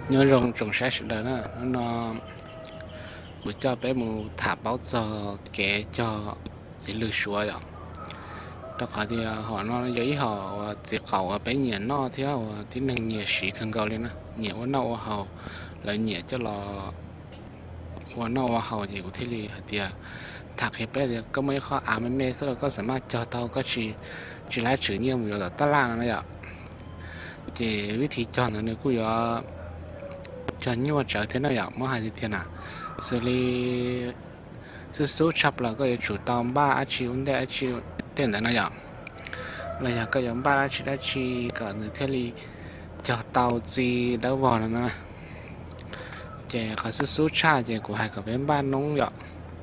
Nyob zoo tsoom saib sawv daws na, hnub no kuv coj peb mus tham paub txog kev cog txiv lws suav yom. Rau qhov tias hom no yog ib hom uas txiv qaum uas peb nyiam noj thiab uas tib neeg nyiam siv kawg nkaus li na, nyiam ua noj ua haus, lawv nyiam coj los ua noj ua haus ces kuv thiaj li hais tias tham qhia peb tias koj muaj ib qho av me me xwb los koj xam maj cog tau, koj tsis, tsis laib tshwm nyiaj mus yuav tom taj laj no na yom. Ces vib thi cog ntawd nws kuj yuav cog nyuaj tsawv thiab no yom, muab hais tiag tiag na, xws li xub xub tshaj plaws koj yuav tsum tau npaj dab tsi ua ntej dab tsi tej ntawd no yom, los yog koj yuav npaj dab tsi dab tsi kom nws thiaj li cog tau txi dawb vog no na. Ces qhov xub xub tshaj ces kuv hais kom peb npaj noob yom,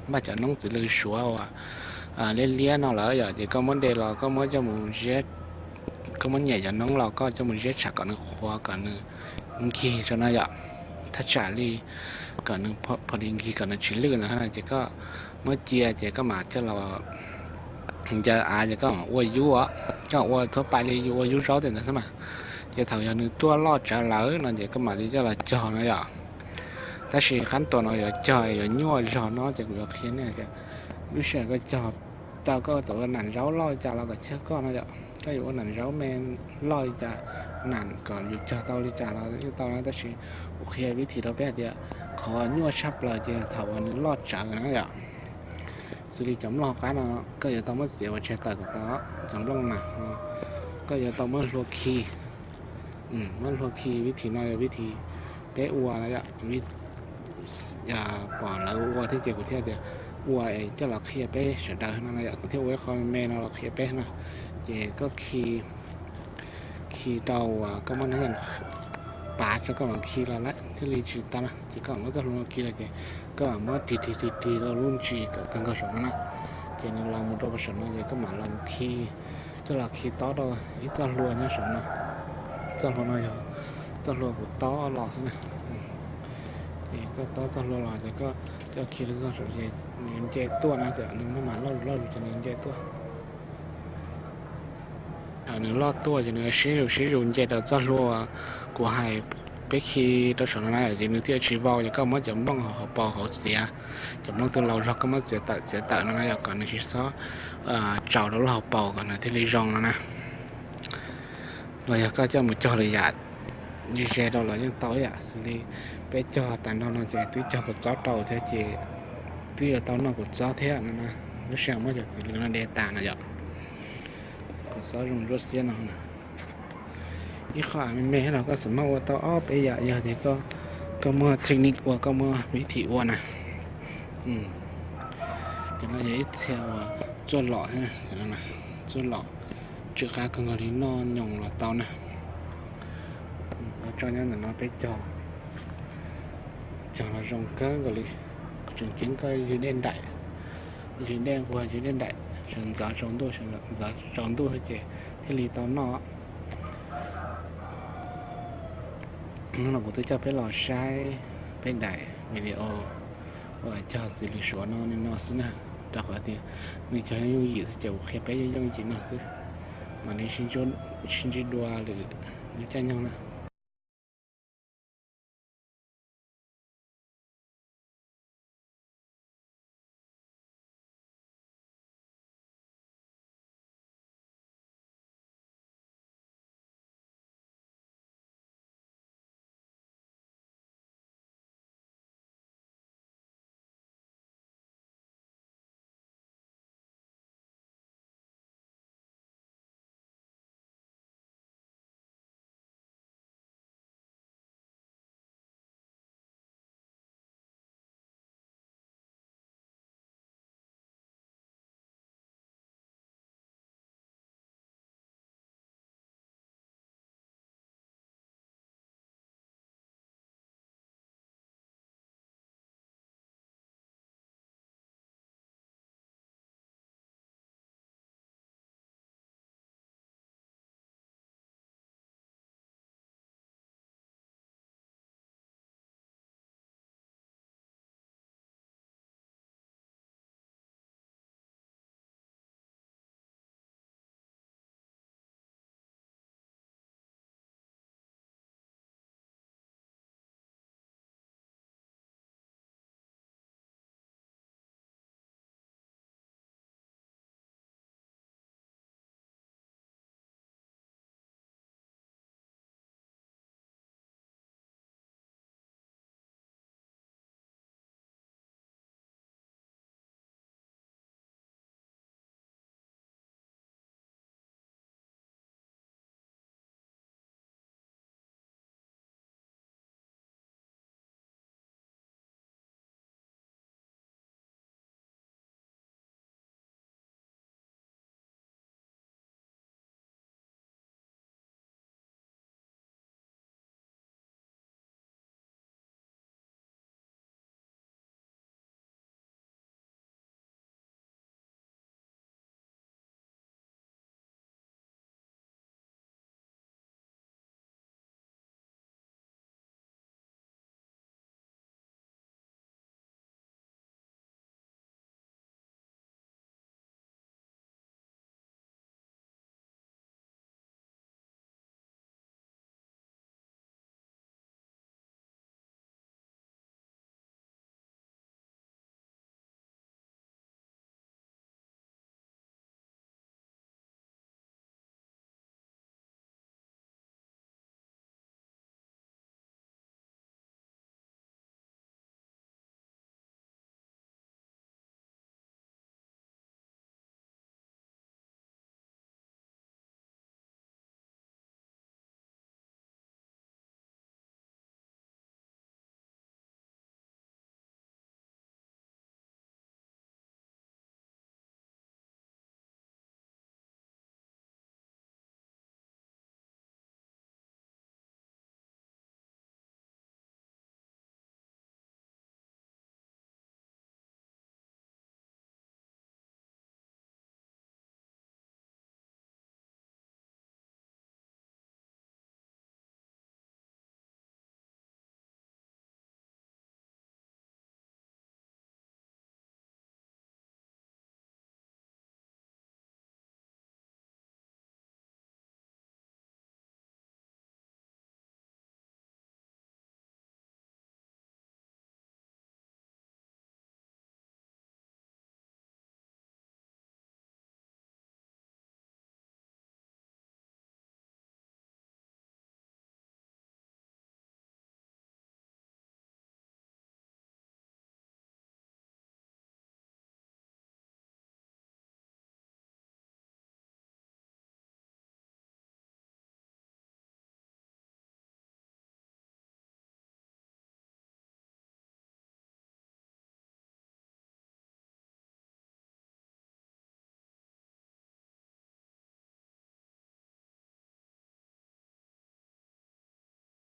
npaj cov noob txiv lws suav uas liab liab no lawm yom, ces koj muab de los koj muab coj mus ziab, koj muab nyem cov noob los koj coj mus ziab tsham kom nws qhuav kom nws nkig rau no yom. Thaj tsam li kom nws pha di nkig kom nws tsis lwj ntawd na ces koj muab cia ces koj mam coj los ncaws av ces koj mam ua yub, koj ua thuab pais li yus ua yub zaub tej ntawd xwb mas. Ces thaum yog nws tuaj loj tsawv lawm no ces koj mam li coj los cog no yom. Tab sis qab tua no yuav cog yuav nyuaj zog no ces kuv yuav qhia nej tias lub sij hawm koj cog tau koj txawm ua nam zaub loj li cas los kom chawj koj no yom, koj yuav ua nam zaub me loj li cas, nam kom yus cog tau li cas los yeej tau na, tab sis kuv qhia vib thi rau peb hais tias qhov nyuaj tshaj plaws ces thaum uas nws loj tsawv na yom. Xws li cov nplooj hauv qab no koj yuav tau muab txiav ua tseg tawm kom tau, cov nplooj na, koj yuav tau muab hlua khi, muab hlua khi. Vib thi no yog vib thi peb ua, pom lawv ua thiab ces kuv thiaj tias ua es coj los qhia peb sawv daws no yom, kuv thiaj ua ib qho me no los qhia peb no. Ces koj khi, khi rau uas koj muab nab yas pav rau koj mam khi los lawm thiaj li tsis tau na. Ces koj mam muab txoj hlua no khi los ces koj mam muab tig tig tig tig rau lub ntsis kom kawg nkaus saum no na. Ces nws los mus rau saum no ces koj mam los mus khi, coj los khi tob rau ib txoj hlua nyob saum no. Txoj hlua no yog txoj hlua kuv tob los xwb na. Ces koj tob txoj hlua los ces koj coj khi rau txoj saum ces nws nce tuaj na, ces nws maj mam loj zus loj zus ces nws nce tuaj. Thaum nws loj tuaj ces nws siab zus siab zus nce rau txoj hlua kuv hais peb khi rau saum no na, ces nws thiaj tsis vau. Ces koj muab cov nplooj hauv paus hauv txiav, cov nplooj twg laus zog koj muab txiav tawm txiav tawm no na yom, kom nws tsis txhob tsaus rau lub hauv paus kom nws thiaj li zoo no na. Los yog koj coj mus cog lwm yam ze rau los yeej tau ib yam. Xws li peb cog tas nrho no ces twb cog kua txob rau thiab ces twb yuav tau noj kua txob thiab no na. Lub sij hawm muab cov txiv lws no de tas no yom, kua txob zoo ntsuab xiab no. Ib qho av me me los koj xam maj ua tau ob peb yam yog tias koj muaj technique ua, koj muaj vib thi ua na. Cov no yog ib txhia uas txuaj lom, txuaj lom tsw qab kawg nkaus li, noj nyoos los tau na. Ua tso nyob ntawm no peb cog, cog los zoo kawg nkaus li. Tseem ceeb koj ywg dej nraim, ywg dej nquag ywg dej nraim sawv ntxov tsaus ntuj, sawv ntxov tsaus ntuj ces thiaj li tau noj. Hnub no kuv twb coj peb los saib peb daim video uas cog txiv lws suav no li no xwb na, rau qhov tias nws cog yooj yim xwb ces kuv qhia peb yooj yooj yim no xwb. Mam li sib ntsib dua lwm lub caij nyoog na.